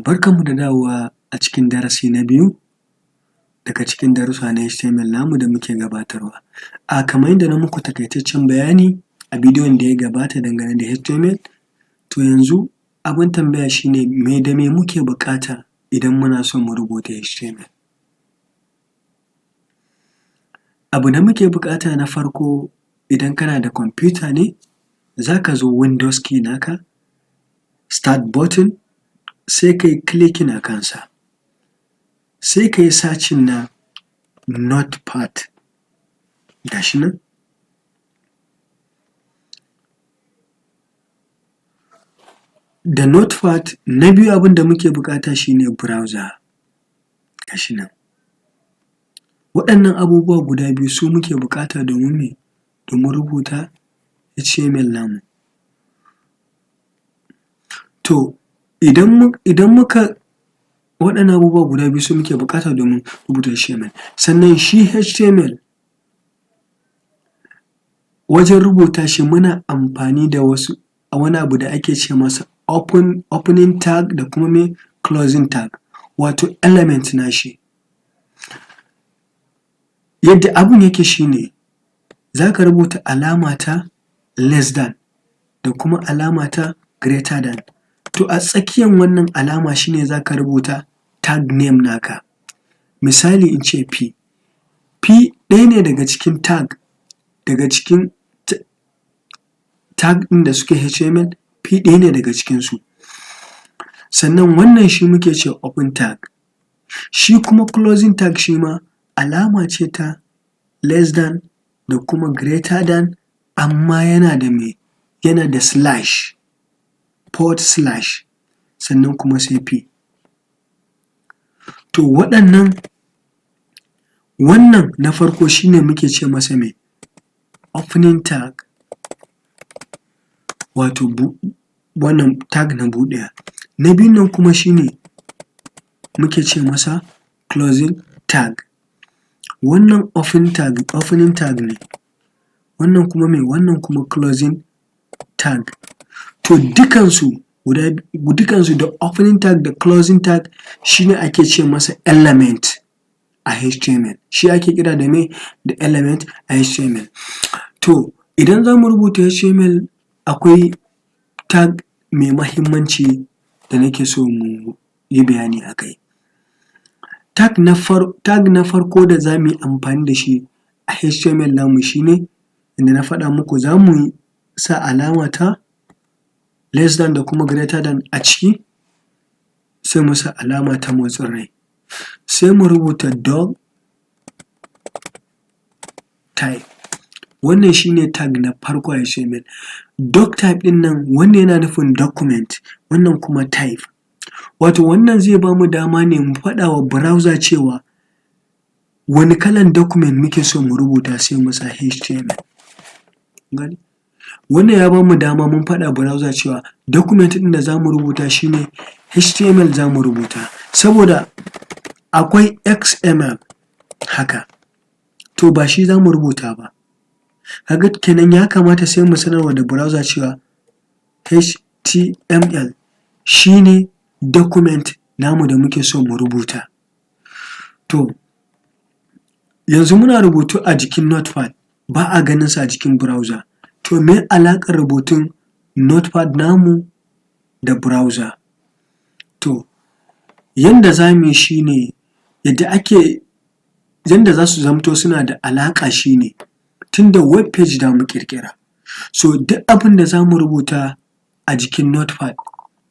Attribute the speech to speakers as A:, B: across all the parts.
A: Barkanmu da dawowa a cikin darasi na biyu daga cikin darussa na HTML namu da muke gabatarwa. Kamar yadda na muku taƙaitaccen bayani a bidiyon da ya gabata dangane da HTML, to yanzu abin tambaya shi ne me da me muke buƙata idan muna so mu rubuta HTML? Abu da muke buƙata na farko, idan kana da kwamfuta ne za ka zo windows key naka, start button, sai kai clicking a kansa, sai kai searching na notepad, ga shi nan. Da notepad, na biyu abin da muke buƙata shi ne browser, ga shi nan. Waɗannan abubuwa guda biyu su muke buƙata domin me? Domin rubuta HTML namu. To idan muka, waɗannan abubuwa guda biyu su muke buƙata domin rubuta HTML. Sannan shi HTML wajen rubuta shi muna amfani da wasu wani abu da ake ce masa opening tag da kuma me closing tag, wato element nashi. Yadda abun yake shi ne, za ka rubuta alama ta less than da kuma alama ta greater than, to a tsakiyan wannan alama shi ne za ka rubuta tag name naka. Misali in ce p, p ɗaya ne daga cikin tag, daga cikin tag ɗin da suke HTML, p ɗaya ne daga cikinsu. Sannan wannan shi muke cewa open tag, shi kuma closing tag shi ma alama ce ta less than da kuma greater than, amma yana da me, yana da slash, forward slash, sannan kuma sai p. To waɗannan, wannan na farko shi ne muke ce masa me, opening tag, wato wannan tag na buɗewa. Na biyun nan kuma shi ne muke ce masa closing tag. Wannan opening tag ne, wannan kuma me, wannan kuma closing tag. To dukansu guda, dukansu da opening tag da closing tag shi ne ake ce masa element a HTML, shi ake kira da me, da element a HTML. To idan za mu rubuta HTML, akwai tag mai mahimmanci da nake so mu yi bayani a kai. Tag na farko da za mu yi amfani da shi a HTML namu shi ne inda na faɗa muku za mu sa alama ta less than da kuma greater than a ciki, sai mu sa alama ta motsin rai, sai mu rubuta doctype. Wannan shi ne tag na farko a HTML. Doctype ɗin nan, wannan yana nufin document, wannan kuma type. Wato wannan zai ba mu dama ne mu faɗa wa browser cewa wani kalan document muke so mu rubuta, sai mu sa HTML. Kun gane? Wannan ya ba mu dama mun faɗa wa browser cewa document ɗin da za mu rubuta shi ne HTML za mu rubuta, saboda akwai XML haka, to ba shi za mu rubuta ba. Ka ga kenan ya kamata sai mu sanarwa da browser cewa HTML shi ne document namu da muke so mu rubuta. To yanzu muna rubutu a jikin notepad, ba a ganinsa a jikin browser. To meye alaƙar rubutun notepad namu da browser? To yanda za mu yi shi ne, yadda ake, yanda za su zamto suna da alaƙa shi ne, tunda web page za mu ƙirƙira, so duk abin da za mu rubuta a jikin notepad,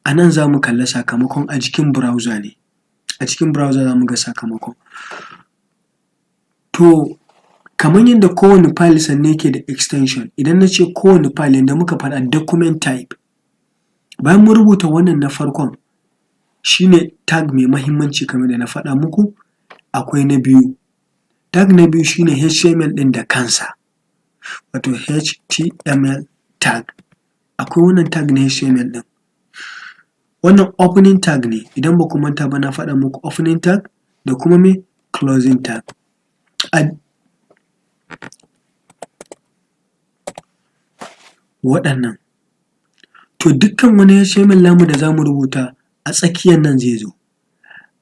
A: a nan za mu kalla sakamakon a jikin browser ne, a cikin browser za mu ga sakamakon. To kamar yadda kowane file sannan yake da extension, idan na ce kowane file, yanda muka faɗa document type, bayan mun rubuta wannan na farkon, shi ne tag mai mahimmanci kamar yadda na faɗa muku, akwai na biyu. Tag na biyu shi ne HTML ɗin da kansa, wato HTML tag. Akwai wannan tag na HTML ɗin. Wannan opening tag ne, idan ba ku manta ba na faɗa muku opening tag da kuma me, closing tag. Waɗannan. To dukkan wani HTML namu da za mu rubuta A tsakiyan nan zai zo,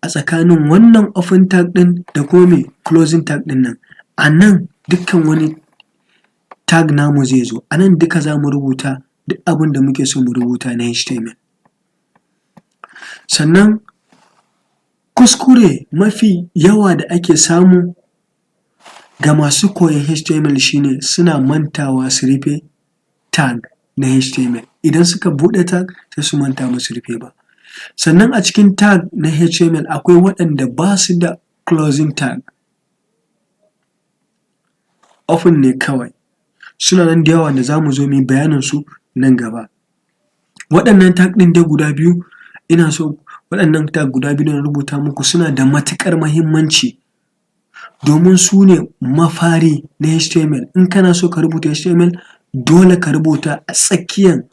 A: a tsakanin wannan open tag ɗin da kuma me? Closing tag ɗin nan. A nan dukkan wani tag namu zai zo, a nan duka za mu rubuta duk abin da muke so mu rubuta na HTML. Sannan kuskure mafi yawa da ake samu ga masu koyon HTML shi ne suna mantawa su rufe tag na HTML. Idan suka buɗe tag, sai su manta ba su rufe ba. Sannan a cikin tag na HTML akwai waɗanda ba su da closing tag, open ne kawai. Suna nan da yawa wanda za mu zo mu yi bayanin su nan gaba. Waɗannan tag ɗin dai guda biyu, ina so waɗannan tag guda biyu da na rubuta muku suna da matuƙar mahimmanci, domin su ne mafari na HTML. In kana so ka rubuta HTML, dole ka rubuta a tsakiyan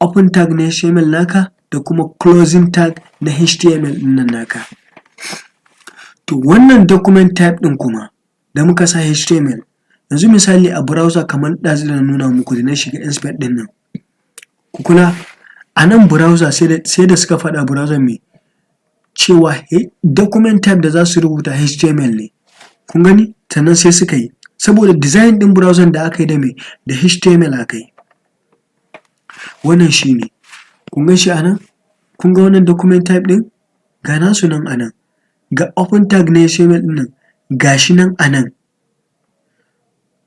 A: open tag na HTML naka da kuma closing tag na HTML ɗin nan naka. To, wannan document type ɗin kuma da muka sa HTML, yanzu misali a browser, kamar ɗazu da na nuna muku da na shiga inspect ɗin nan, ku kula a nan, browser sai da suka faɗa browser me cewa document type da za su rubuta HTML ne. Kun gani? Sannan sai suka yi, saboda design ɗin browser da aka yi da me? Da HTML aka yi. Wannan shi ne, kun gan shi a nan? Kun ga wannan document type ɗin? Ga nasu nan a nan, ga open tag na HTML ɗin nan, ga shi nan a nan.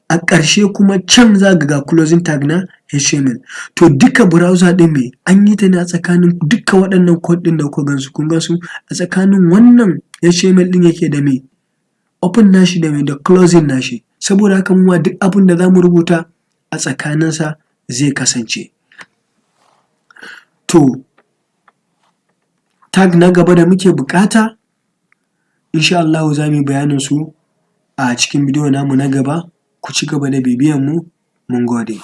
A: A ƙarshe kuma can za ka ga closing tag na HTML. To, duka browser ɗin me an yi ta ne a tsakanin duka waɗannan code ɗin da kuka gansu, kun gan su a tsakanin wannan HTML ɗin yake da me? Open nashi da me? Da closing nashi. Saboda haka muma duk abin da za mu rubuta a tsakaninsa zai kasance. To, tag na gaba da muke buƙata, insha Allahu za mu yi bayanin su a cikin bidiyo namu na gaba. Ku ci gaba da bibiyan mu, mun gode.